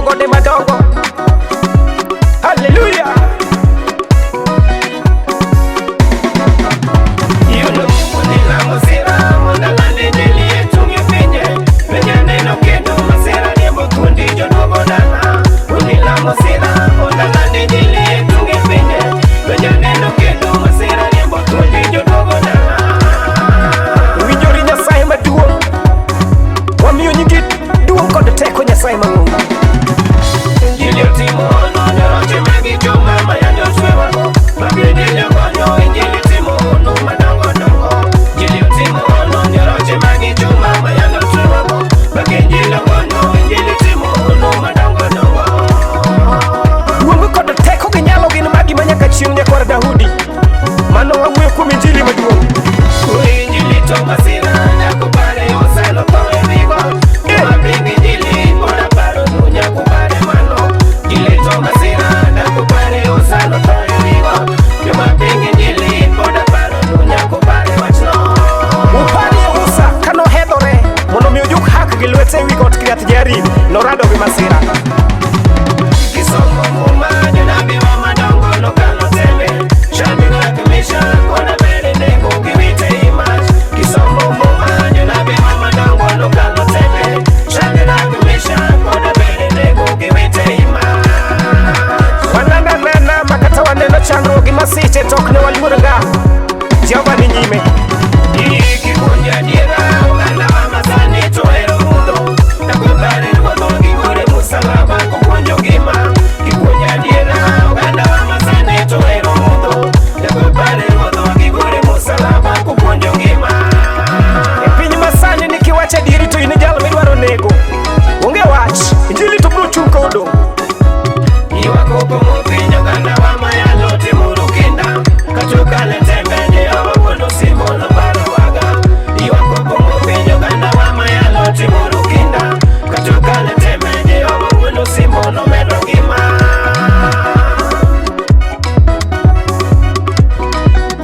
gode madongo. Haleluya! Winjori Nyasaye maduong', wamiyo nyingi duong' kod teko Nyasaye mang'ongo. Injili otimo hono, nyoroche magi chuma mayande otwewago. Magi injili ogonyo, injili timo hono madongo dongo. Injili otimo hono, nyoroche magi chuma mayande otwewago. Magi injili ogonyo, injili timo hono madongo dongo. Duong' kod teko gi nyalo gin magi manyaka chieng' nyakwar Daudi. Mano wawuoyo kuom injili maduong'. Injili to masira, nyakubare osano tho e wigo. Jomapingo injili pod aparo nu nyakubare mano. Injili to masira, nyakubare osano tho e wigo. Jomapingo injili pod aparo nu nyakubare wachno. Uparie Musa kanohedhore mondo mi ojuk hak gi lwete ewi got Kiriath Jearim, norado gi masira. Kisomo muma jonabi wa madongo nokalo tembe. Shadrach, Meshach kod Abednego giwite i mach. Kisomo muma jonabi wa madongo nokalo tembe. Shadrach, Meshach kod Abednego giwite i mach. Wanana nana makata waneno chandruok gi masiche to ok ne waluor nga. Jehova ni nyime. Kipuonjo adiera oganda wa masani to ohero mudho. Nakopare ruodho gigure musalaba kopuonjo ngima. Kipuonjo adiera oganda wa masani to ohero mudho. Nakopare ruodho gigure musalaba kopuonjo ngima. E piny masani ni kiwacho adieri to in e jal midwaro nego. Onge wach, injili to biro chung' ka odong'. Ywak opong'o piny oganda wa mayalo timuru kinda. Kachokale tembe Jehova wuon osimo noparo waga. Ywak opong'o piny oganda wa mayalo timuru kinda. Kachokale tembe Jehova wuon osimo nomedo ngima.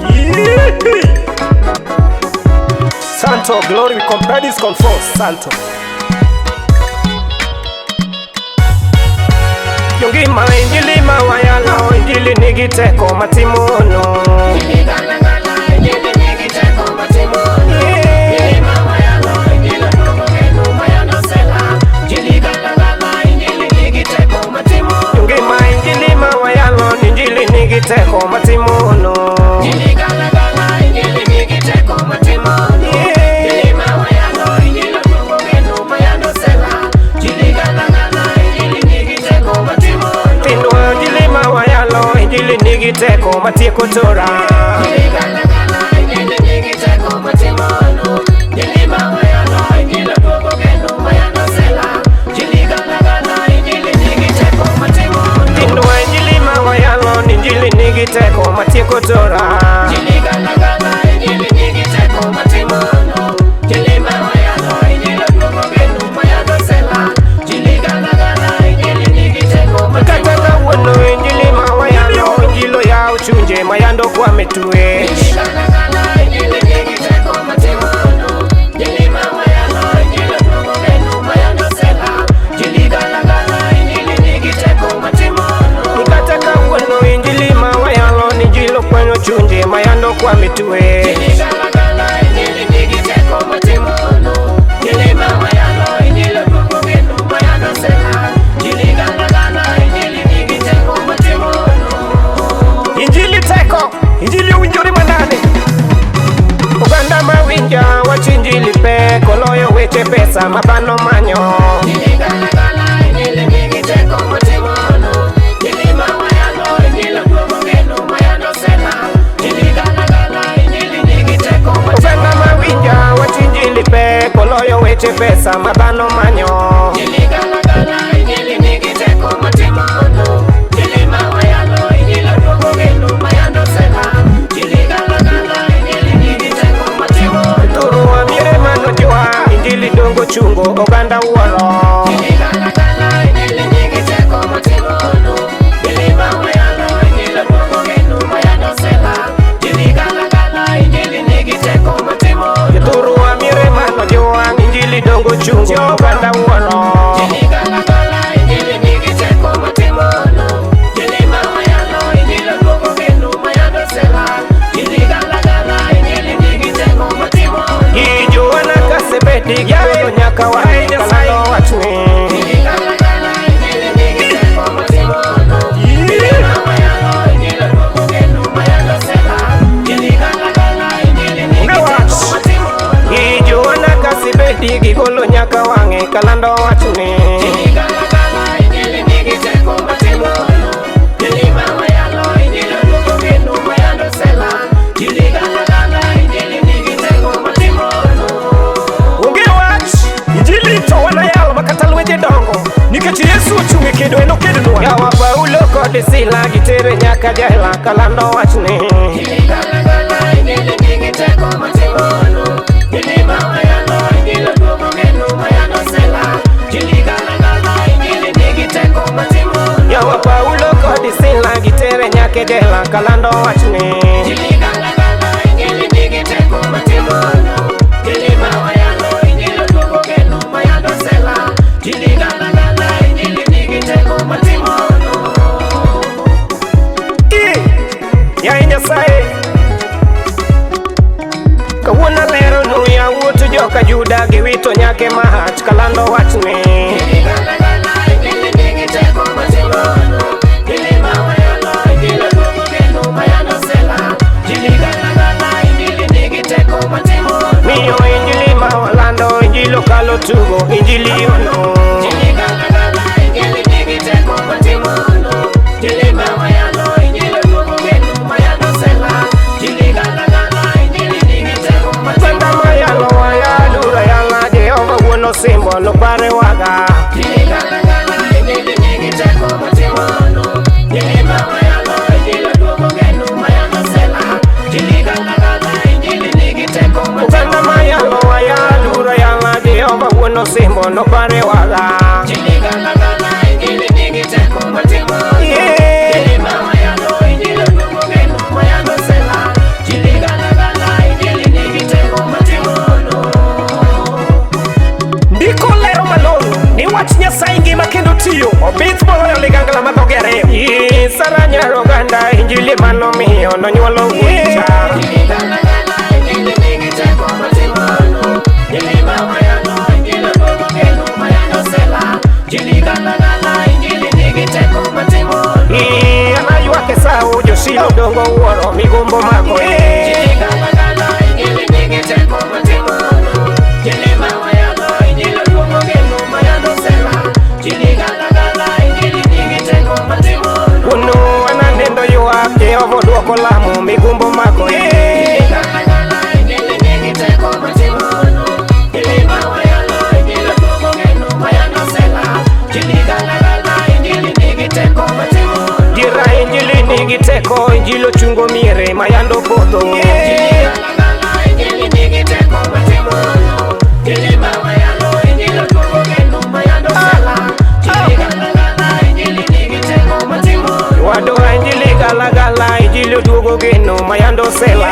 Yihi! Santo glory compradis con force Santo. Jongima injili ma wayalo injili nigi teko matimono. Injili gala gala injili nigi teko matimono. Injili ma wayalo injili duogo geno mayando sela. Injili gala gala injili nigi teko matimono. Jongima injili ma wayalo injili nigi teko matimono. Injili gala gala injili nigi teko matimono. Injili ma wayalo injili duogo geno mayando sela. Injili gala gala injili nigi teko matimono. Tindwa injili ma wayalo injili nigi teko matieko tora. Injili gala gala injili nigi teko matimono. Injili ma wayalo injili duogo geno mayando sela. Injili gala gala injili nigi teko matimono. Tindwa injili ma wayalo injili nigi teko matieko tora. Injili gala gala injili nigi teko matimono. Injili ma wayalo injili duogo geno mayando sela. Injili gala gala injili nigi teko Kata matimono. kawuono injili ma wayalo injili oyawo chunje mayando kwame twe. Injili gala gala injili nigi teko matimono. Injili ma wayalo injili duogo geno mayando sela. Injili gala gala injili nigi teko matimono. Kata kawuono injili ma wayalo injili okwanyo chunje mayando kwame twe. Injili gala gala injili nigi teko matimono. Injili ma wayalo injili duogo geno mayando sela. Injili gala gala injili nigi teko matimono. Injili teko, injili owinjore manade. Oganda mawinja wach injili pek oloyo weche pesa ma dhano manyo. Injili gala gala injili nigi teko matimono. Injili ma wayalo injili duogo geno mayando sela. Injili gala gala injili nigi teko Oganda matimono. mawinja wach injili pek oloyo weche pesa ma dhano manyo. Injili gala gala injili nigi teko matimono. Injili ma wayalo injili duogo geno mayando sela. Injili gala gala injili nigi teko matimono. Thurwa miere manojiwa injili dongo chungo oganda wuoro. Injili gala gala injili nigi teko matimono. Injili ma wayalo injili duogo geno mayando sela. Injili gala gala injili nigi teko matimono. Jothurwa miere manojiwa injili dongo chungo oganda kedo en okedonwa. Yawa Paulo kod Sila gitere nyaka jela kalando wachni. Yawa Paulo kod Sila gitere nyaka jela kalando wachni. Yaye Nyasaye, kawuono alero nu yawuot joka Juda giwito nyake mahach kalando wachni. Miyo injili ma walando, injili okalo tugo, injili ono. Oganda mayalo wayalura yala Jehova wuon osimbo nopare waga. Oganda mayalo wayalura yala Jehova wuon osimbo nopare waga. Yeah. Ndiko lero malong'o ni wach Nyasaye ngima kendo tiyo, obith moloyo ligangla ma dhoge ariyo. Ii, Sara nyar oganda injili manomiyo nonyuolo wuoyi cha. Ii, an aywak Esau Josia odongo wuoro migombo mako e. Wuonu an anendo ywak Jehova odwoko lamo migombo mako e. Dira injili nigi teko, injili ochungo miere mayando podho. Wadoa injili galagala, injili oduogo geno mayando sela.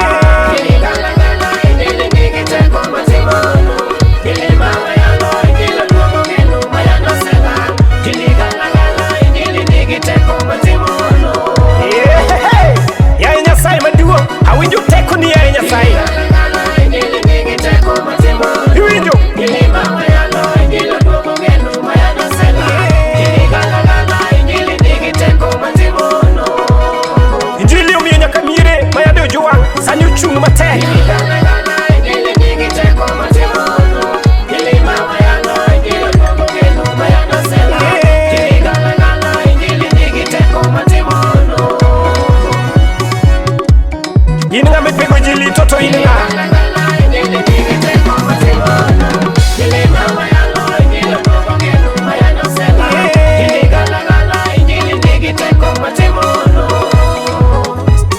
Yeah. Yaye Nyasaye maduong', awinjo teko ni yaye Nyasaye. Iwinjo? Injili omiyo nyaka miere mayande ojwang' sani ochung' matek. In ng'ama ipego injili to to in ng'a?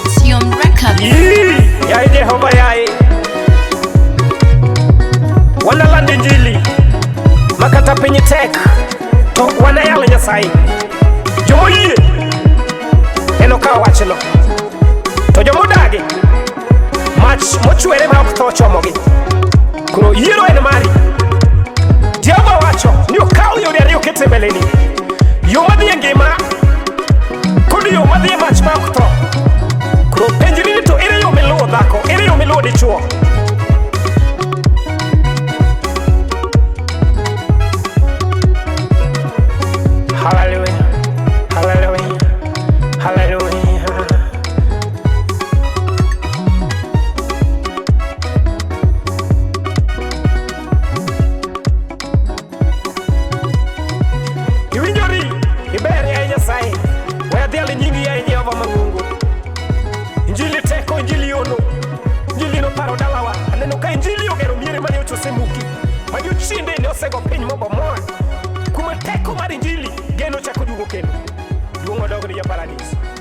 Sion Records. Ii, Yaye Jehova yaye. Wanaland injili makata piny tek to wanayal Nyasaye. Jomoyie en okawo wachno to jomodagi mach mochwere ma ok tho chomogi. Koro yiero en mari. Jehova wacho ni okaw yore ariyo oket e mbeleni. Yo madhi e ngima kod yo madhi e mach ma ok tho. Koro penjri ni to ere yo miluwo dhako, ere yo miluwo dichuo? Hallelujah, hallelujah, hallelujah. Iwinjori, iber yaye Nyasaye, we adhial nyingi yaye Jehova mang'ongo. Injili teko, injili ono, injili noparo dalawa. Aneno ka injili ogero miere mane ocho osemuki, ma jochiende ne osego piny mobomoa. Kuma teko mar injili geno chako duogo kendo. kendo. Duong' odog ni ja Paradis.